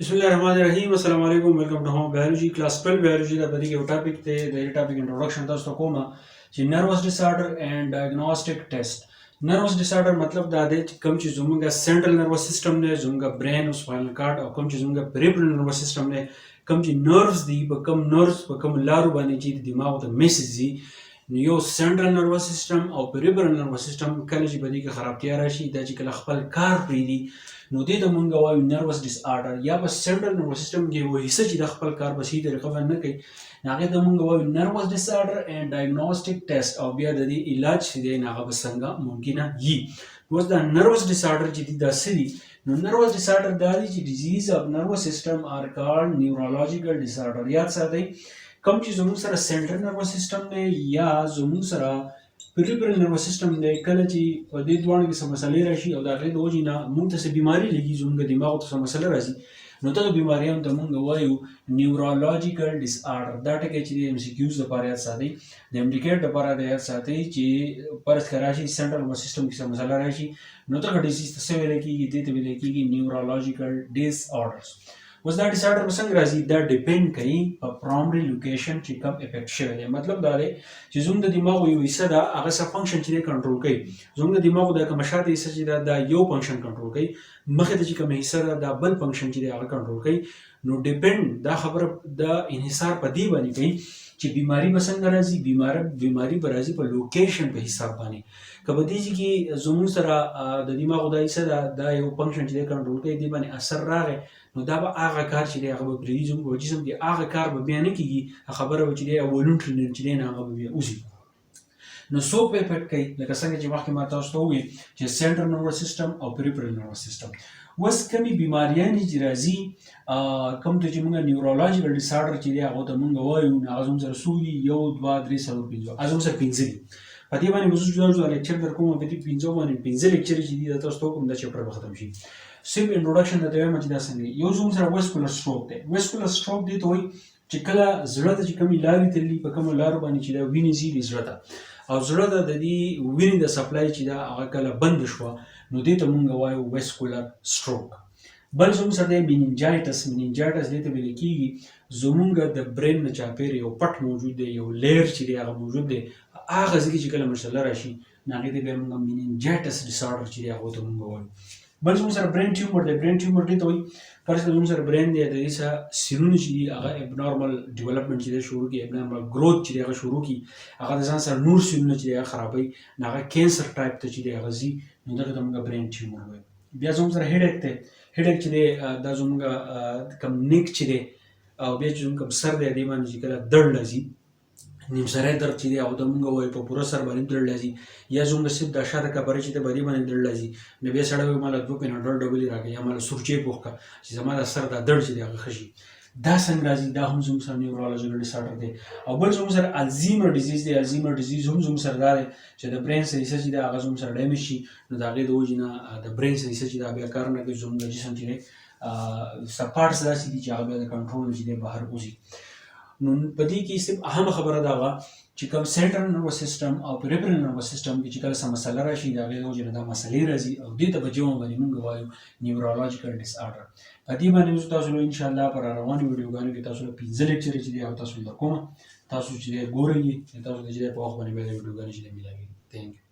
بسم الله الرحمن الرحیم. السلام علیکم. Welcome to Home Biology, class 12 biology. دا په دې کې یو ټاپک دی. د دې ټاپک انټروډکشن تاسو ته کوم چې nervous disorder and diagnostic test. Nervous disorder مطلب دا دی چې کوم چې زمونږ central nervous system دی، زمونږ برین او سپاینل کارډ، او کوم چې زمونږ peripheral nervous system دی، کوم چې nerves دي، په کوم nerves، په کوم لارو باندې چې دماغ ته message ځي، نو یو central nervous system او peripheral nervous system کله چې په دې کې خرابتیا راشي، دا چې کله خپل کار پرېږدي، نو دې ته مونږ وایو nervous disorder. یا په central nervous system کې یو حصه چې د خپل کار په صحیح طریقه باندې نه کوي، نو هغې ته مونږ وایو nervous disorder and diagnostic test، او بیا د دې علاج چې دی، نو هغه به څنګه ممکنه وي. اوس دا nervous disorder چې دي، دا څه دي؟ نو nervous disorder دا دي چې disease of nervous system are called neurological disorder. یاد ساتئ، کوم چې زموږ سره central nervous system دی یا زموږ سره peripheral nervous system دی، کله چې په دې دواړو کې څه مسلې راشي او د هغې د وجې نه موږ ته څه بیماري لګي، زموږ دماغ ته څه مسله راځي، نو دغه بیماریانو ته موږ وایو neurological disorder. دا ټکی چې د MCQs لپاره یاد ساتئ، د MDCAT لپاره د یاد ساتئ چې فرض که راشي central nervous system کې څه مسله راشي، نو دغه disease ته څه ویل کېږي؟ دې ته ویل کېږي neurological disorders. اوس دا disorder به څنګه راځي؟ دا depend کوي په primary location چې کوم affect شوی دی. مطلب دا دی چې زموږ د دماغ یو حصه ده، هغه څه function چې دی کنټرول کوي. زموږ د دماغ د کومه شاته حصه چې ده، دا یو function کنټرول کوي، مخې ته چې کومه حصه ده، دا بل function چې دی هغه کنټرول کوي. نو depend دا خبره د انحصار په دې باندې کوي چې بیماری به څنګه راځي. بیماری به راځي په location په حساب باندې. که په دې کې زموږ سره د دماغ دا حصه ده، دا یو function چې دی کنټرول کوي، دې باندې اثر راغی، نو دا به هغه کار چې دی هغه به پرېږدي. زموږ په جسم کې هغه کار به بیا نه کېږي، خبره به چې دی voluntary چې دی نه هغه به بیا وځي. نو څوک به affect کوي؟ لکه څنګه چې مخکې ما تاسو ته وویل چې central nervous system او peripheral nervous system. اوس کومې بیماریانې چې راځي، کوم ته چې موږ neurological disorder چې دی هغه ته موږ وایو، نو هغه زموږ سره څو دي؟ یو، دوه، درې، څلور، پنځه. هغه زموږ سره پنځه دي. په دې باندې به زه جدا جدا lecture در کوم. په دې پنځو باندې پنځه lecture چې دي، دا تاسو ته کوم، دا chapter به ختم شي. صرف introduction درته وایم چې دا څنګه. یو زموږ سره vascular stroke دی. Vascular stroke دی ته وایي چې کله زړه ته چې کومې لارې تللي، په کومو لارو باندې چې دا وینې ځي د زړه ته، او زړه ته د دې وینې د supply چې دا هغه کله بند شوه، نو دې ته مونږ وایو vascular stroke. بل زموږ سره دی meningitis. Meningitis دې ته ویل کېږي زمونږ د brain نه چاپېر یو پټ موجود دی، یو layer چې دی هغه موجود دی، هغه ځای کې چې کله مسله راشي، نو هغې ته بیا مونږ meningitis disorder چې دی هغه ته مونږ وایو. بل زموږ سره brain tumor دی. Brain tumor دې ته وایي، فرض کړه زموږ سره brain دی، د دې سره سیلونه چې دي هغه abnormal development چې دی شروع کړي، abnormal growth چې دی هغه شروع کړي، هغه د ځان سره نور سیلونه چې دی هغه خرابوي، نو هغه cancer type ته چې دی هغه ځي، نو دغه ته موږ brain tumor وایو. بیا زموږ سره headache دی. Headache چې دی، دا زموږ کوم neck چې دی او بیا چې زموږ کوم سر دی، دې باندې چې کله درد راځي، نیم سری درد چې دی هغه ته مونږ وایو، په پوره سر باندې درد راځي یا زموږ صرف د شاته کپره چې دی په دې باندې درد راځي، نو بیا سړی وایي ماله دوه پیناډول ډبلې راکړه یا ماله سورچې پوخ کړه چې زما د سر دا درد چې دی هغه ښه شي. دا څنګه راځي؟ دا هم زموږ سره neurological disorder دی. او بل زموږ سره Alzheimer disease دی. Alzheimer disease هم زموږ سره دا دی چې د brain سره حصه چې ده هغه زموږ سره damage شي، نو د هغې د وجې نه د brain سره حصه چې ده بیا کار نه کوي. زموږ د جسم چې دی څه parts داسې دي چې هغه بیا د کنټرول نه چې دی بهر وځي. نو په دې کې صرف اهمه خبره دا وه چې کوم central nervous system او peripheral nervous system کې چې کله څه مسله راشي، د هغې د وجې نه دا مسلې راځي او دې ته په جمع باندې مونږ وایو neurological disorder. په دې باندې اوس تاسو له انشاءالله په روانو ویډیوګانو کې تاسو له پنځه lecture چې دی هغه تاسو له درکوم. تاسو چې دی ګورئ، تاسو چې دی په وخت باندې بیا د ویډیوګانې چې دی میلاویږي. Thank you.